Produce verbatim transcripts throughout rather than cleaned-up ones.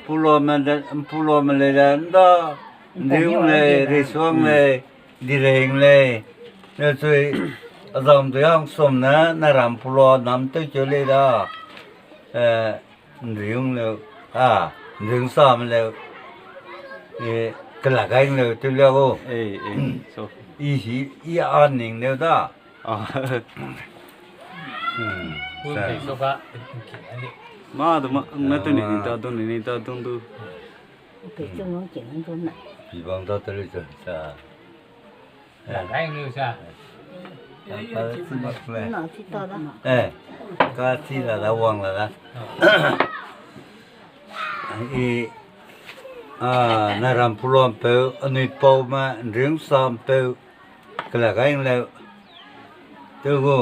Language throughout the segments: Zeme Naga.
Mpulame de, Mpulame lei de, nda, Nding lei, Risuang lei, Direng lei. Ne chui, azam dui hang som ne, na ram Mpula nam teu keu lei da. Eh, Nding leu, ah, Nding sam leu. Eh, kela gai leu teu leu o. Eh, eh, so. I hi, i a ning leu da. Ah. Hmm, sa. Ma du ma, na tu ni ni ta dung, ni ni ta dung du. Pe chung wang king dung na. Pi bang da te le sa. Eh. Gai lu sa. Pa chi mak le. Na chi ta da. Eh. Ka chi la da wang la da. I, ah, na ram Mpulame peu, anui pau ma, Nding sam peu. Kela gai leu. Teu gu.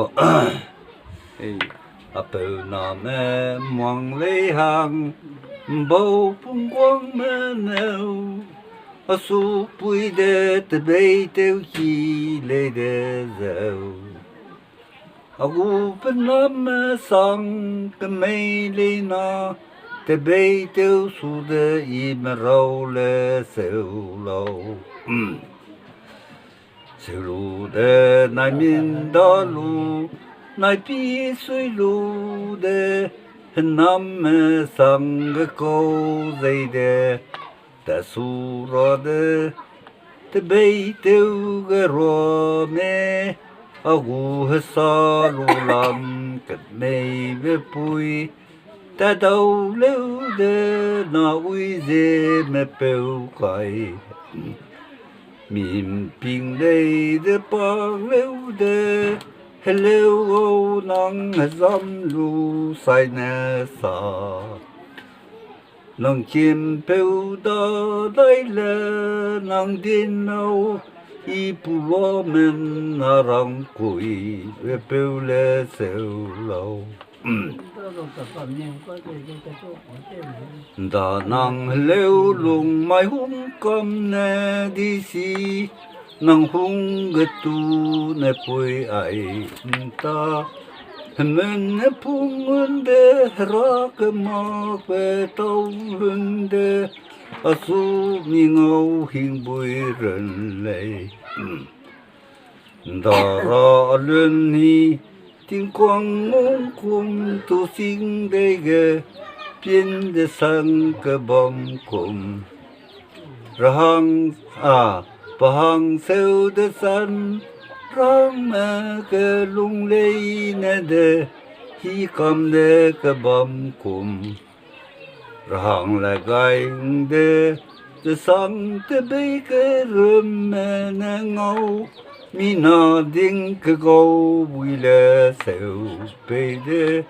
Ei. A peu name muang lei hang, mbau pungguang me neu. A su pui de tebei teu ki lei de zeu. A gu pe name sang kemei lei na, tebei teu su de i merau le seu lau. Seu lu de nai min da lu, nai pi sui lu de, hename sang ge kau zei de, ta su ra de, tebei teu ge rua me, a gu hesa lu lam kat mei be pui, ta dau leu de na ui ze me peu kai. Mimping lei de pak leu de, heleu au nang hezam lu sai ne sa. Nang kim peu da dai le nang din nau, i pulua men na rang kui, we peu le seu lau. Nda nang heleu lung mai hung kam ne di si, nang hung getu ne pui ai nta. Hemen ne pung hunde hera kemakbe tau hunde, a su mi ngau hingbui run lei. Ndara a lun ni tingkuang ngungkum tu sing dei ge, pin de sang kebam kum. Rahang, a, pahang seu de san, rahangme kelung leine de, hi kam de kebam kum. Rahang le gai de, ze sang tebei kerümme ne ngau, mina ding kegau bui le seu pei de,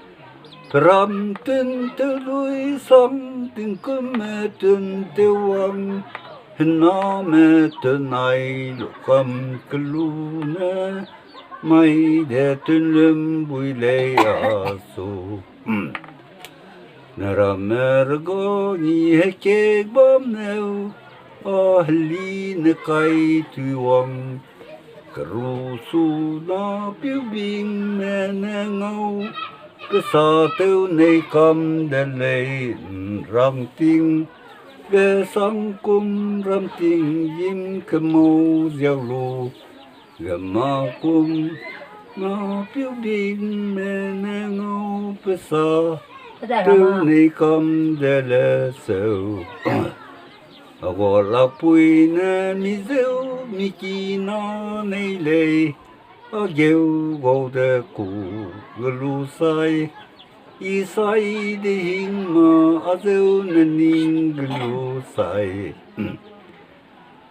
peram tun teu lui sang tingkumme tun teu wang, hename tun ai lukam kelu ne, mai de tun lum bui lei a su. Ne ramme rega ni hekek bam neu, a heli ne kai tui wang. Keru su na piubingme ne ngau, kesa teu nei kam de lei, rangting, ge sangkum ramting gim kemau ziau lu, gema kum, na piubingme ne ngau pesa, teu nei kam de le seu. A gua lakpui ne mi zeu mi ki na nei lei, a geu gau de ku gelu sai, i sai de hing ma a zeu ne ning gelu sai.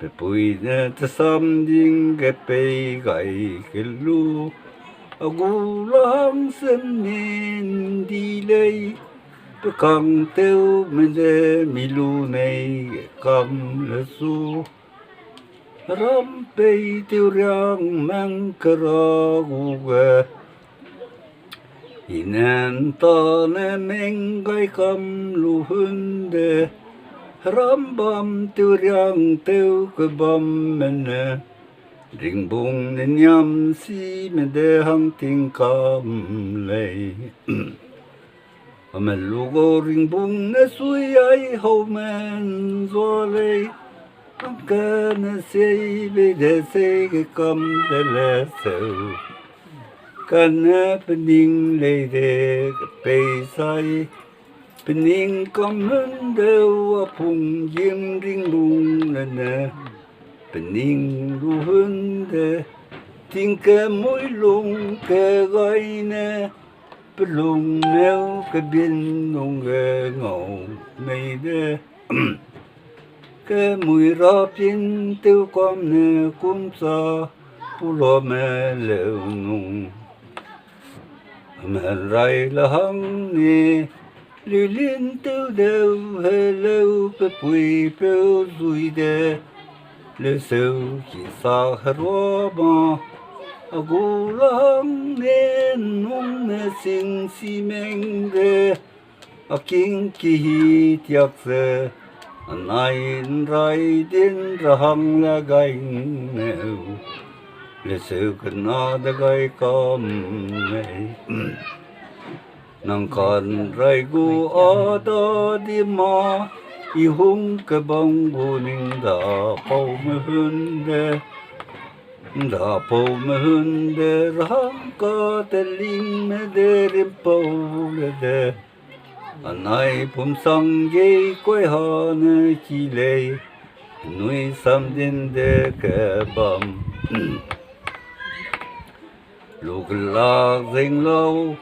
Pepui ne tesam ding ge pei gai gelu, a gu la hang sen nin di lei, pe kang teu me de mi lu nei ge kam le su. Rampei teu riang meng kera gu ge, i ne nta ne meng gai kam lu hun de, rambam teu riang teu kebam me ne, ringbung ne niam si me de hang ting kam lei. Ame lugo ringbung ne sui ai hau men zua lei. Angke ne sei bei de sei ge kam de le seu. Kane pening lei de pei sai. Pening kam hun de a pung gim ringbung le ne. Pening lu hun de tingke mui lung ke gai ne. Pelung neu kebin nung ge ngau mei de. Kemui ra pin tew kam ne kumsa pulame leu nung. Amenrai le hang ne, lilin tew deu heleu pe pui peu zui de, leseu ki sa herua ma, a gu le hang ne, nung ne sing si meng de, a king ki hi tiak ze, a nai nrai din ra hang le gai neu, leseu kena de gai kam mei. Nang kan rai gu a da di ma, i hung kebang gu ning da pau me hun de, da pau me hun de, ra hang ka te ling me de rim pau le de. A nai pum sang gei koi ha ne ki lei, nui sam din de kebam. Lu kelak zeng lau,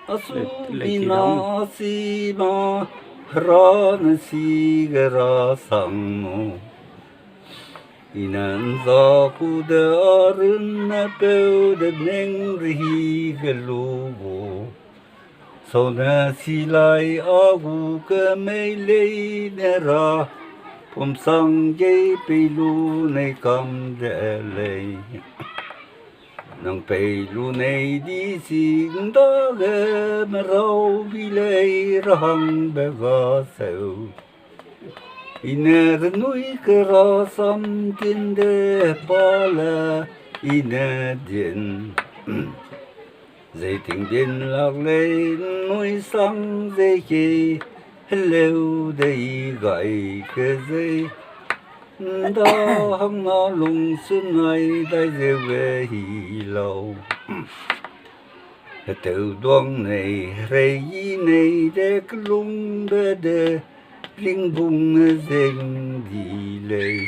a su mina si ma, hera ne si ge ra sang nu. I ne nza ku de a run ne peu de neng rehi ge lu bu. Sau ne si lai a gu kemei lei ne ra, pum sang gei pei lu nei kam de lei. Nang pei lu nei di si ndage merau bi lei ra hangbe ga seu. I ne renui kera sam tin de pa le i ne din. Zei ting din lak lei nui sang zei kei heleu de i gai ke zei. Nda hangna lung sunai dai zeu ge hi lau. Heteu duang nei, herei yi nei de kelungbe de, ringbung ne zeng di lei.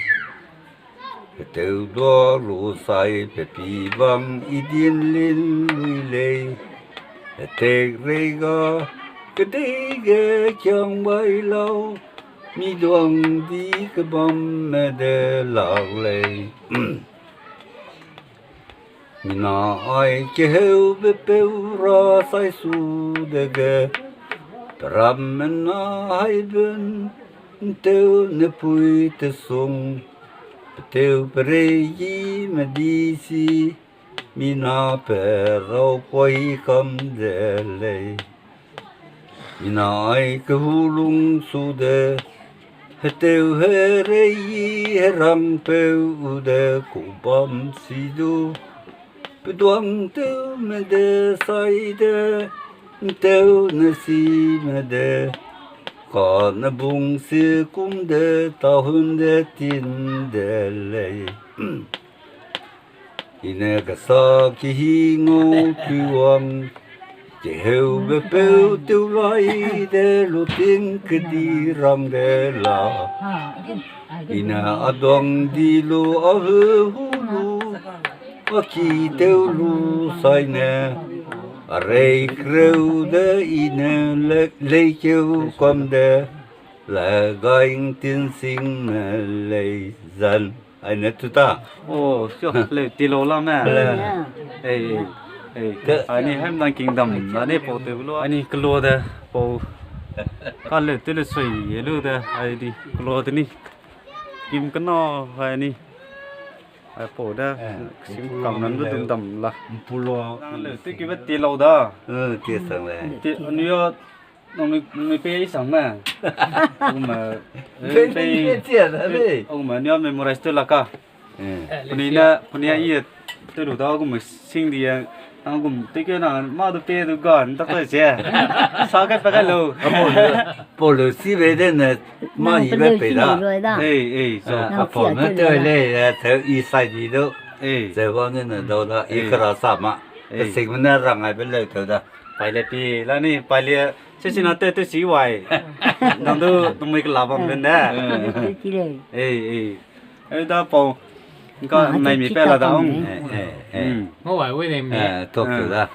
Heteu dua lu sai pe pi bang i din lin lui lei. Hetek rei ga kedei ge kiang bai lau, mi duang di kebamme de lak lei. Mina ai keheube peu ra sai su dege, peramme na haibun, nteu ne pui tesung, peteu perei yi medi si, mina pe rau poi kam de lei. Mina ai kehulung su de, heteu herei herangpeu u de ku bam si du, peduang tewme de sai de, nteu ne sime de, kane bung si kum de, tahun de tin de lei. I ne kesa kehi ngau tui wang, keheube peu tew lai de lu ting kedi rang de la. I ne a duang di lu a heu hu lu, a ki tew lu sai ne, a rei kreu de i ne le-, leikeu kam de, le gaing tin sing ne lei zan. Ai ne tu ta. O, sio, leu ti lo la me. Ei, ei, ei. Ani hem nang kingdom, ani pau tew lu, ani kelo de, pau. Ka leu te le sui, e lu de, ai di, kelo de ni. Kim kena, ai ni. Ai pau de, sim kam nan du dum dam la. Mpulo. Leu te ki be ti lo da. Ti sang le. Ti, ani yo, Nang nui, nang nui pei sang me. Agume, pei, pei, pei, pei, agume nia memorize tew la ka. Puni ne, puni a i tew lu da agume sing di e. Nang gum teke na ma du pe du gan ta pe se. Sa ke pe ka lo. Polo si be de ne ma i be pe da. Ei, ei, so. Polo ne te le, te i sai di do. Ei. Ze wa ne ne do da, i kera sa ma. Ei. Sing ne rang ai be le te da. Pai le pi, la ni, pai le, se sina te te si wai. Nang du, nang mui ke la bam ben de. Ei, ei. Ei da pau. Nka nai mi pe la da ong. Mo wai wei de mi. Tok tu da.